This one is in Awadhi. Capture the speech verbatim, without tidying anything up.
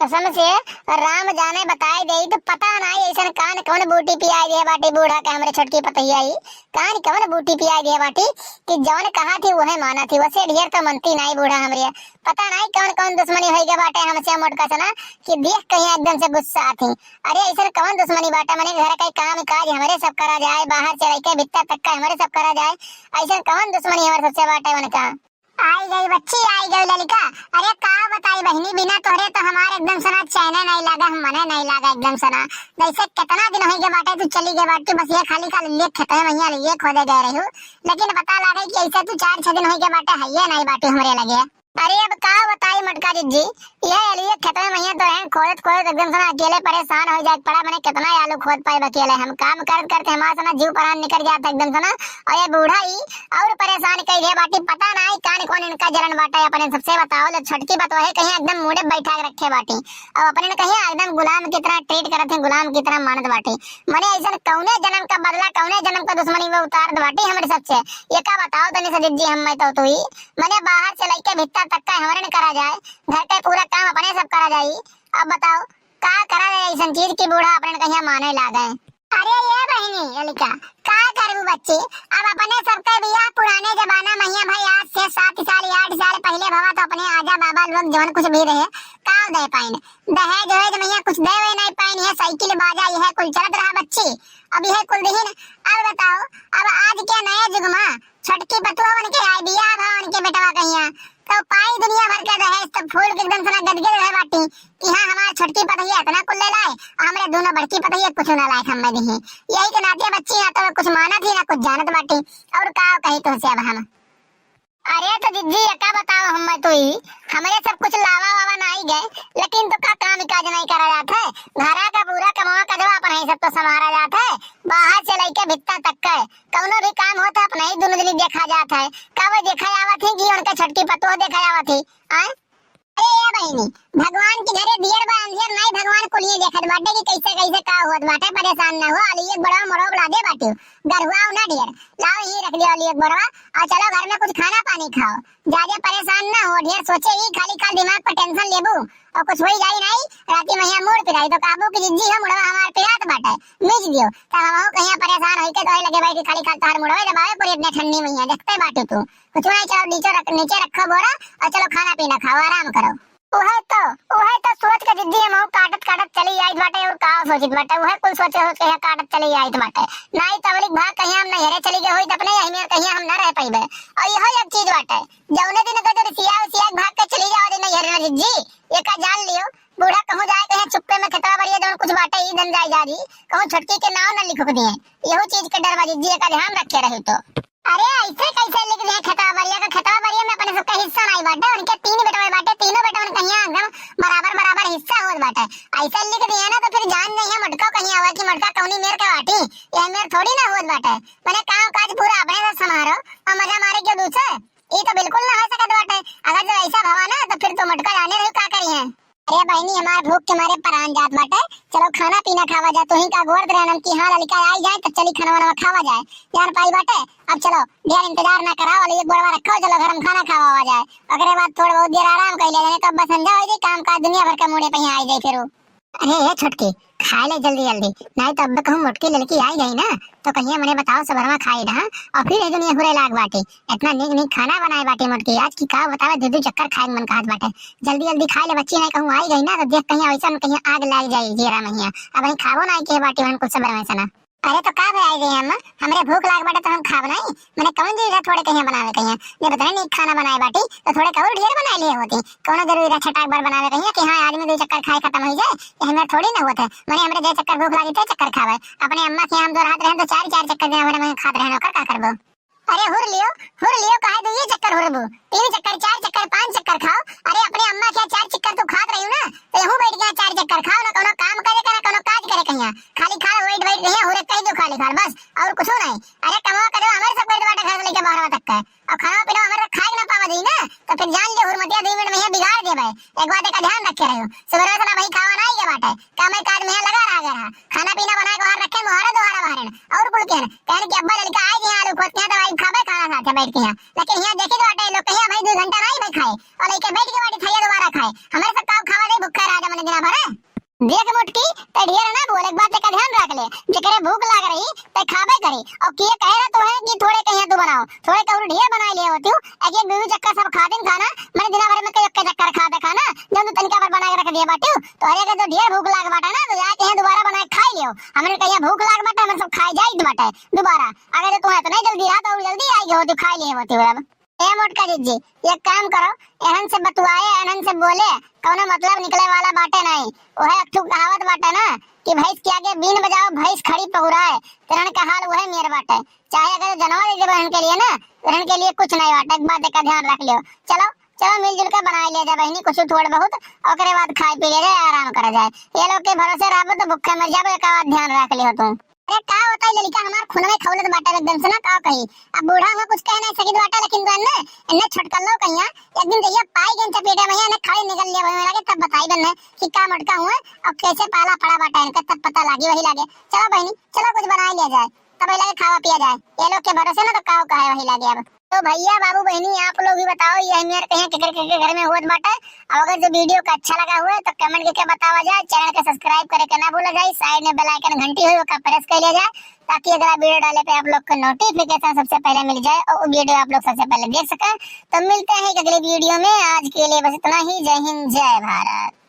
कसम से राम जाने बताई देई तो पता नाई अइसन कान कवन बूटी पियाई दिहे बाटी बूढ़ा के हमरे छोटकी पतोहिया ई। कान कवन बूटी पियाई दिहे बाटी कि जवन कहा थी उहे माना थी, वसे ढेर तो मनती नाई बूढ़ा हमरे। पता नाई कवन कवन दुश्मनी होई गए बाटे हमसे मोटका से ना कि देख कहिया एकदम से गुस्सा आती। अरे अइसन कवन दुश्मनी बाटे, मने घर का काम काज हमरे सब करा जाए, बाहर से लइके भीतर तक का हमरे सब करा जाए, अइसन कवन दुश्मनी हमरे सबसे बाटे उनका। आई गई बच्ची, आई गई ललिका। अरे का बताई बहिनी, बिना तोहरे तो हमारे एकदम से ना चैने नहीं लागा, हम मने नहीं लागा एकदम से ना। जैसे कितना दिन होई गए बाटे तू चली गए बाटी, बस ये खाली खाली लिए खेतवे में यहाँ लिए खोदे गए रहू, लेकिन पता लागे कि ऐसे तू चार छह दिन होई गए बाटे है ये नहीं बाटी हमरे लगे। अरे अब का बताई मोटका जिज्जी, ये लिए खेतवे में यहाँ तो रहन खोदत खोदत एकदम से ना अकेले परेशान हो जाए पड़ा। मने कितना आलू खोद पाए अकेले, हम काम करत करते हमारे से ना जीव परान निकल जाता एकदम से ना। और ये बूढ़ा ही और परेशान कई दे बाटी, पता नाई कान कौन इनका जलन बाटे। अपने सबसे बताओ, ले छोटकी बतोहे कहीं एकदम मुड़े बैठा के रखे बाटी, और अपने कहीं एकदम गुलाम की तरह ट्रीट करत हैं, गुलाम की तरह मानत बाटी। मने अइसन कौने जन्म का बदला, कौने जन्म का दुश्मनी में उतारत बाटी हमरे सबसे। ये का बताओ तनी सजीत जी, हम मैं तो तू ही मने बाहर से लइके भीतर तक का हमरे न करा जाए, घर के पूरा काम अपने सब करा जाई। अब बताओ का करा जाए अइसन चीज की बूढ़ा अपने कहीं माने लागे। अरे ये बहिनी ललिका, का करबू बच्ची, अब अपने सबके बियाह पुराने जमाना में हिया भाई, आज से सात साल आठ साल पहिले भवा तो अपने आजा बाबा लोग जवन कुछ भी रहे, का दे पाइन, दहेज वहेज में हिया कुछ देवे नहीं पाइन, ये साइकिल बाजा यह कुल चलत रहा बच्ची। अब यह कुल दिहिन, अब बताओ, अब आज के नए युग में छोटकी बतुआ बन के आई, बियाह भा उनके बेटवा कहिया, तो पाई दुनिया भर के दहेज, तो फूल के एकदम से ना गदगद रहे बाटी कि हाँ, हमार छोटकी पतोहिया इतना कुल ले लाए, हमरे दोनों बड़की पतोहिया कुछ ना लाए, हम में दिही। यही के नाते बच्ची ना तो कुछ मानत ही ना कुछ जानत बाटी, और का कही तुमसे अब हम। अरे तो जिज्जी, ये का बताओ हम मैं तो ही, हमरे सब कुछ लावा वावा ना आई गए, लेकिन तो का काम काज नहीं करा जात है, घरा का पूरा कमवा कजवा अपन ही सब तो संभारा जात है, बाहर से लइके भित्ता तक के कौनो भी काम होत है, अपने ही दोनों जनी देखा जात है। का वो देखा आवत ही कि उनका छोटकी पतोह देखा आवत ही? आय? अरे ए बहिनी, भगवान के घरे दियर बा अंधियर नाई, भगवान कुलिये देखत बाटे कि कैसे कैसे का होत बाटे। परेशान ना हो, अली एक बड़वा मरोब ला दे बाटे, गरुआ ना ढेर, लाओ ये रख लियो अली एक बड़वा, और चलो घर में कुछ खाना पानी खाओ, ज्यादा परेशान ना हो, ढेर सोचे ही खाली खाल दिमाग पर टेंशन लेबू, और कुछ होई जाई नाई, राती में यहाँ मूड़ पिराई तो काबू की जिज्जी हम मुड़वा हमार पिरात बाटे, मीज दियो। तो हम कहीं परेशान होई के तोहे लगे बैठ के खाली खाल तोहर मुड़वा दबावे पूरी इतने ठंडी में यहाँ देखते बाटे तू। कुछ नहीं, चलो नीचे रख, नीचे रखो बोरा और चलो खाना पीना खाओ, आराम करो। उहे तो, उहे तो सोच के जिज्जी हम काटत काटत चली आइत बाटे और का सोचित बाटे, उहे कुल सोचे सोच के यहाँ काटत चली आइत बाटे। नाई तवलिक भाग कहीं हम नैहरे चली गए होई तो अपने यही में कहीं हम ना रह पाइबे। और यहो एक चीज बाटे, जौने दिन अगर रिसिया उसिया भाग के चली जाओ दिन नैहरे ना जिज्जी, ये का जान लियो, बूढ़ा कहूँ जाए कहीं चुप्पे में खेतवा बरिया जौन कुछ बाटे ई धन जायदाद ही कहूँ छोटकी के नाव न लिख दिए। यहू चीज के डर बा जिज्जी, एका ध्यान रखे रही तो। अरे ऐसे कैसे लिख दिए खेतवा बरिया का? खेतवा बरिया में अपने सबका हिस्सा नहीं बाटे, उनके तीन बेटवा बाटे, तीनों बेटवन कहिया एकदम बराबर बराबर हिस्सा होत बाटे। ऐसे लिख दिए ना तो फिर जान जाइए मटका कहीं आवे कि मटका कौनी मेर के बाटी, यह मेर थोड़ी ना होत बाटे। मैंने काम काज पूरा अपने से समारो और मजा मारे क्यों दूसरे? ई तो बिल्कुल ना हो सकत बाटे। अगर जो ऐसा भवा ना तो फिर तो मटका जाने रही का करी है। अरे बहिनी, हमार भूख के मारे परान जात बाटे। चलो खाना पीना खावा जा। तू ही का गोर रहनम कि हाँ ललिका आई जाए तो चली खाना वाना खावा जाए। जान पाई बाटे। अब चलो ढेर इंतजार ना कराओ, ले एक बोरवा रखो, चलो घर में खाना खावा हुआ जाए। ओकरे बाद थोड़ा बहुत देर आराम कर लिया जाए, तो अब बस संझा हो जाए, काम काज दुनिया भर का मूड़े पे ही आई जाए फिर। अरे ए छोटकी, खाए ले जल्दी जल्दी, नहीं तो अब कहूँ मोटकी लड़की आई गई ना तो कहिए मने बताओ सबरमा खाई रहा। और फिर ये दुनिया हुरे लाग बाटी, इतना नीक नीक खाना बनाए बाटी मोटकी, आज की का बतावे, दो दो चक्कर खाए के मन कहत बाटे। जल्दी जल्दी खाए ले बच्ची, नहीं कहूँ आई गई ना तो देख कहिए वैसा कहिए आग लाग जाए जीरा महिया। अब वही खाबो ना के बाटी हम कुछ सबरमा से ना। अरे तो का भाई आई गई अम्मा, हमरे भूख लाग बाटे तो हम खाब नहीं। मैंने कौन चीज है थोड़े कहिया बनावे कहिया, ये बताने नीक खाना बनाए बाटी तो थोड़े कौर ढेर बनाए लिए होती। कौनो जरूरी रहा छटाक बार बनावे कहिया कि हाँ आदमी दो चक्कर खाए खत्म हो जाए, ये हमें थोड़ी ना होत है। मैंने हमरे जे चक्कर भूख लागी ते चक्कर खावे। अपने अम्मा के यहाँ हम दो रात रहे तो चार चार चक्कर दिन हमारे में खात रहे, ओकर का करबो? अरे हुर लियो, हुर लियो, काहे दो ये चक्कर हुरबो? तीन चक्कर, चार चक्कर, पांच चक्कर खाओ। अरे अपने अम्मा के चार चक्कर तू खात रही ना, तो यहू बैठ के चार चक्कर खाओ ना, कोनो काम करे का ना कोनो काज करे कहिया। खाली खा बैठ बैठ कहिया हुरे कह दो खाली खा बस, और कुछ नहीं। अरे कमवा कदवा हमारे सब कर बाटे घर से लेके बाहर तक का, और खाना पीना हमारे खाए ना पावा दी ना, तो फिर जान ले हुरमतिया दो मिनट में ये बिगाड़ देबे। एक बात का ध्यान रखे रहो, सुबह से ना भाई खावा ना ही के बाटे, काम काज में लगा रहा गया रहा, खाना पीना बनाए बाहर रखे, मोहरा दोहारा बाहर और कुल के कहन कि अब्बा लड़का आए के यहाँ आलू खोद के यहाँ दवाई खाबे खाना साथे बैठ के यहाँ। लेकिन यहाँ देखे के बाटे लोग कहिया भाई दो घंटा नहीं भाई खाए, और लेके बैठ के बाटी थैया दोबारा खाए। हमारे सब का खावा नहीं भूखा रहा जब जना भरे। देख मोटकी, तै ढेर ना बोल, एक बात का ध्यान रख ले, जेकरे भूख लाग रही तै खाबे करी। और किए कहे रहा तो है कि थोड़े कहिया तू बनाओ, थोड़े कहूँ ढेर बनाई ले होती हूँ, एक एक दू दू चक्कर सब खा दिन खाना, मैंने दिना भर में कई एक चक्कर खा दे खाना, जब तू तनिका भर बना के रख दिए बाटी हूँ, तो हरे के तो ढेर भूख लाग बाटा ना, तो जाके यहाँ दोबारा बना के खाई लियो। हमरे कहिया भूख लाग बाटा, हमरे सब खाई जाइत बाटे दोबारा। अगर तो तू है तो नहीं जल्दी रहा, तो जल्दी आई होती, खाई लिए होती हूँ अब। ए मोटका जीजी, एक काम करो, एहन से बतुआए, एहन से बोले, कौनो मतलब निकले वाला बाटे नहीं। ओहे एक ठो कहावत बाटे ना कि भैंस के आगे बीन बजाओ, भैंस खड़ी पहुराए। तेरहन का हाल वहे मेर बाटे। चाहे अगर जनवा दे देबे इनके लिए ना, तो इनके लिए कुछ नहीं बाटे। एक बात का ध्यान रख लियो। चलो, चलो मिलजुल के बनाई ले जाए बहिनी, कुछ थोड़ बहुत, ओकरे बाद खाए पी ले जाए, आराम करा जाए। ये लोग के भरोसे रहबो तो भूखे मर जाबो, एक बात ध्यान रख लियो तू। अरे का होता है लड़का हमार खून में खौलत बाटे एकदम से ना, का कही। अब बूढ़ा हुआ कुछ कह नहीं सकित बाटे, लेकिन तो इन्ने, इन्ने छटकल लो कहिया, एक दिन जइया पाई गन चपेटे में, इन्ने खड़ी निकल लिया भाई, लगे तब बताई बन्ने कि का मोटका हुआ और कैसे पाला पड़ा बाटे इनका, तब पता लागी वही लागे। चलो बहिनी, चलो कुछ बनाई लिया जाए, तब वही लागे खावा पिया जाए। ये लोग के भरोसे ना तो का कहे वही लागे अब। तो भैया बाबू बहिनी आप लोग भी बताओ, ये हमारे कहीं केकर केकर घर में होत बाटे। और अगर जो वीडियो का अच्छा लगा हुआ है तो कमेंट करके बतावा जाए, चैनल के सब्सक्राइब करे के ना भूला जाए, साइड में बेल आइकन घंटी हुई ओका प्रेस कर लिया जाए, ताकि अगला वीडियो डाले पे आप लोग को नोटिफिकेशन सबसे पहले मिल जाए और वीडियो आप लोग सबसे पहले देख सकें। तो मिलते हैं एक अगले वीडियो में, आज के लिए बस इतना ही। जय हिंद, जय भारत।